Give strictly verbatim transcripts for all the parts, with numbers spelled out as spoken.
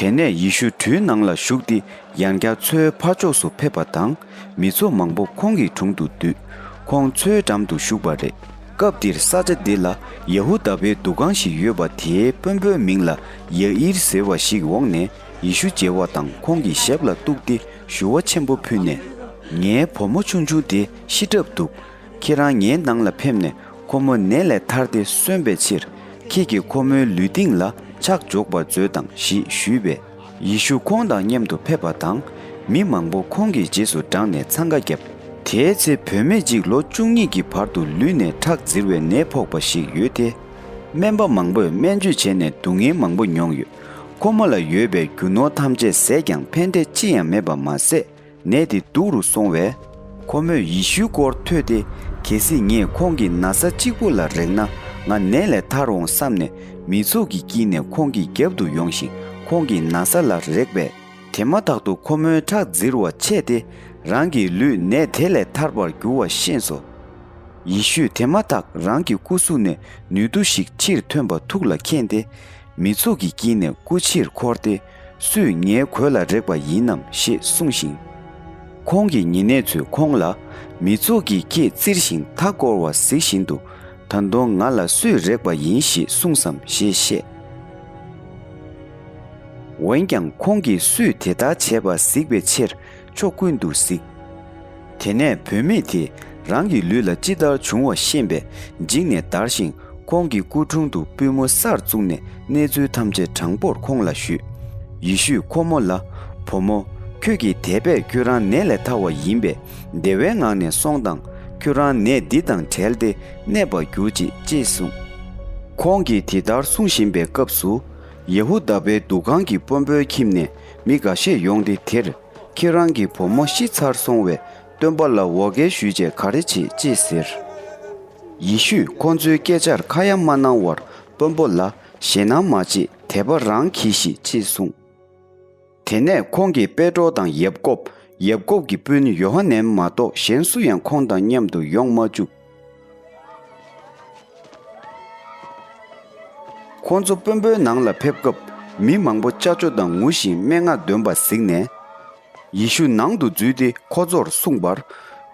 དེ་ནས་ཡེ་ཤུ་གྲུའི་ནང་ལ་ཞུགས་ཏེ། ཡང་བསྐྱར་མཚོའི་ཕར་ཕྱོགས་སུ་ཕེབས་པ་དང་། མི་ཚོགས་མང་པོ་ཁོང་གི་དྲུང་དུ་འདུས། ཁོང་མཚོའི་འགྲམ་དུ་བཞུགས་པ་རེད། སྐབས་འདིར་ས་ཆ་འདི་ལ་ཡ་ཧུ་དཱ་པའི་འདུ་ཁང་ཞིག་ཡོད་པ། དེའི་དཔོན་པོའི་མིང་ལ་ཡ་ཨིར་ཟེར་བ་ཞིག་འོངས་ནས་ཡེ་ཤུ་མཇལ་བ་དང་། ཁོང་གི་ཞབས་ལ་གཏུགས་ཏེ་ཞུ་བ་ཆེན་པོ་ཕུལ་ནས། ངའི་བུ་མོ་ཆུང་ཆུང་དེ་ཤི་གྲབས་འདུག་ཁྱེད་རང་ངའི་ནང་ལ་ཕེབས་ནས་ཁོ་མོ་ནད་ལས་ཐར་ཏེ་གསོན་པའི་ཕྱིར། ཁྱེད་ཀྱིས་ཁོ་མོའི་ལུས་སྟེང་ལ་ཕྱག་འཇོག་པར་མཛོད་དང་ཞེས་ཞུས་པས། ཡེ་ཤུ་ཁོང་དང་མཉམ་དུ་ཕེབས་པ་དང་། མི་མང་པོ་ཁོང་གི་རྗེས་སུ་འབྲངས་ནས་འཚང་ཁ་བརྒྱབ། དེའི་ཚེ་བུད་མེད་ཅིག་ལོ་བཅུ་གཉིས་ཀྱི་བར་དུ་ལུས་ནས་ཁྲག་འཛིར་བའི་ནད་ཕོག་པ་ཞིག་ཡོད་དེ། སྨན་པ་མང་པོས་སྨན་བཅོས་བྱས་ནས་སྡུག་བསྔལ་མང་པོ་མྱོང་ཡོད། ཁོ་མོ་ལ་ཡོད་པའི་རྒྱུ་ནོར་ཐམས་ཅད་ཟད་ཀྱང་ཕན་འབྲས་ཅི་ཡང་མེད་པ་མ་ཟད། ནད་དེ་སྡུག་རུ་སོང་བས། ཁོ་མོས་ཡེ་ཤུའི་སྐོར་ཐོས་ཏེ། གལ་སྲིད་ངས་ཁོང་གི་ན་བཟའ་གཅིག་པུ་ལ་རེག་ན། ང་ནད་ལས་ཐར་འོང་བསམ་ནས། མི་ཚོགས་ཀྱི་དཀྱིལ་ནས་ཁོང་གི་རྒྱབ་ཏུ་ཡོང་ཞིང་། ཁོང་གི་ན་བཟའ་ལ་རེག་པས། དེ་མ་ཐག་ཏུ་ཁོ་མོའི་ཁྲག་འཛིར་བ་ཆད་དེ། རང་གི་ལུས་ནད་དེ་ལས་ཐར་བར་འགྱུར་བ་ཤེས་སོ། ཡེ་ཤུས་དེ་མ་ཐག་རང་གི་སྐུ་གཟུགས་ནས་ནུས་མཐུ་ཞིག་ཕྱིར་ཐོན་པ་ཐུགས་ལ་མཁྱེན་ཏེ། མི་ཚོགས་ཀྱི་དཀྱིལ་ནས་སྐུ་ཕྱིར་འཁོར་ཏེ། སུས་ངའི་གོས་ལ་རེག་པ་ཡིན་ནམ་ཞེས་གསུངས་ཤིང་། ཁོང་གི་ཉེ་གནས་ཚོས་ཁོང་ལ། མི་ཚོགས་ཀྱིས་ཁྱེད་བཙིར་ཞིང་མཐའ་བསྐོར་བ་གཟིགས་བཞིན་དུ། ད་དུང་ང་ལ་སུས་རེག་པ་ཡིན་ཞེས་གསུངས་སམ་ཞེས་བཤད། འོན་ཀྱང་ཁོང་གིས་སུས་དེ་ལྟར་བྱས་པ་གཟིགས་པའི་ཕྱིར་ཕྱོགས་ཀུན་ཏུ་གཟིགས། དེ་ནས་བུད་མེད་དེས་རང་གི་ལུས་ལ་ཅི་ལྟར་བྱུང་བ་ཤེས་པས་འཇིགས་ནས་འདར་ཞིང་ཁོང་གི་སྐུ་དྲུང་དུ་པུས་མོ་སར་བཙུགས་ནས་གནས་ཚུལ་ཐམས་ཅད་དྲང་པོར་ཁོང་ལ་ཞུས། ཡེ་ཤུས་ཁོ་མོ་ལ། བུ་མོ། ཁྱོད་ཀྱི་དད་པས་ཁྱོད་རང་ནད་ལས་ཐར་བ་ཡིན་པས་བདེ་བའི་ངང་ནས་སོང་དང་། ཁྱོད་རང་ནད་འདི་དང་བྲལ་ཏེ་གནས་པར་གྱུར་ཅིག་ཅེས་གསུངས། ཁོང་གིས་དེ་ལྟར་གསུང་བཞིན་པའི་སྐབས་སུ། ཡ་ཧུ་དཱ་པའི་འདུ་ཁང་གི་དཔོན་པོའི་ཁྱིམ་ནས་མི་འགའ་ཤས་ཡོང་སྟེ་དེར། ཁྱེད་རང་གི་བུ་མོ་ཤི་ཚར་སོང་བས། སྟོན་པ་ལ་འོ་བརྒྱལ་ཞུས་བྱས་ག་རེ་བྱེད་ཅེས་ཟེར། ཡེ་ཤུས་ཁོ་ཚོའི་སྐད་ཆར་ཁ་ཡ་མ་གནང་བར་དཔོན་པོ་ལ། ཞེད་སྣང་མ་བྱེད། དད་པ་རང་གྱིས་ཤིག་ཅེས་གསུངས། དེ་ནས་ཁོང་གིས་པེ་ཏྲོ་དང་ཡབ་ཀོབ། ཡབ་ཀོབ་ཀྱི་སྤུན་ཡོ་ཧ་ནན་མ་གཏོགས་གཞན་སུ་ཡང་ཁོང་དང་མཉམ་དུ་ཡོང་མ་བཅུག་ཁོ་ཚོ་དཔོན་པོའི་ནང་ལ་ཕེབས་སྐབས། མི་མང་པོ་ཅ་ཅོ་དང་ངུ་ཞིང་སྨྲེ་སྔགས་འདོན་པ་གཟིགས་ནས། ཡེ་ཤུ་ནང་དུ་འཛུལ་ཏེ་ཁོ་ཚོར་གསུངས་པར།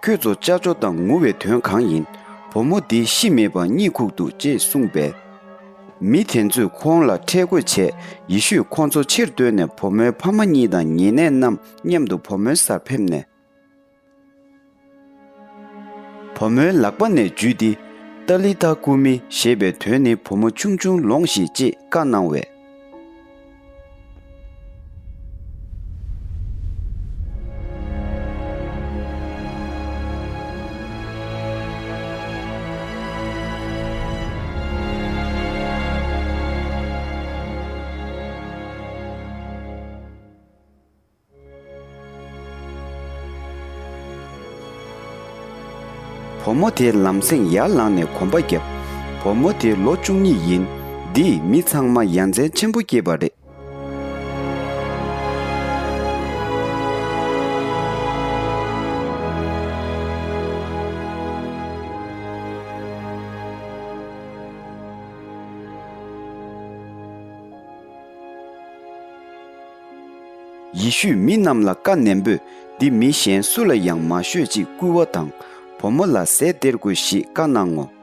ཁྱོད་ཚོ་ཅ་ཅོ་དང་ངུ་བའི་དོན་གང་ཡིན། བུ་མོ་འདི་ཤི་མེད་པར་གཉིད་ཁུག་འདུག་ཅེས་གསུངས་པས། མི་དེ་ཚོས་ཁོང་ལ་ཁྲེལ་དགོད་བྱས། ཡེ་ཤུས་ཁོ་ཚོ་ཕྱིར་བཏོན་ནས་བུ་མོའི་ཕ་མ་གཉིས་དང་ཉེ་གནས་རྣམས་མཉམ་དུ་བུ་མོའི་སར་ཕེབས་ནས། བུ་མོའི་ལག་པ་ནས་འཇུས་ཏེ། ཏཱ་ལི་ཐ་ཀུ་མི་ཞེས་པའི་དོན་ནི་བུ་མོ་ཆུང་ཆུང་ལོངས་ཤིག་ཅེས་བཀའ་གནང་བས། བུ་མོ་དེ་ལམ་སེང་ཡར་ལངས་ནས་གོམ་པ་བརྒྱབ། བུ་མོ་དེ་ལོ་བཅུ་གཉིས་ཡིན། འདིས་མི་ཚང་མར་ཡ་མཚན་ཆེན་པོ་སྐྱེས་པ་རེད། ཡེ་ཤུས་མི་རྣམས་ལ་བཀའ་ནན་པོས། འདི་མི་གཞན་སུ་ལ་ཡང་མ་ཤོད་ཅིག་སྐུལ་བ་དང་། བུ་མོ་ལ་ཟས་སྟེར་དགོས་ཞེས་བཀའ་གནང་ངོ་།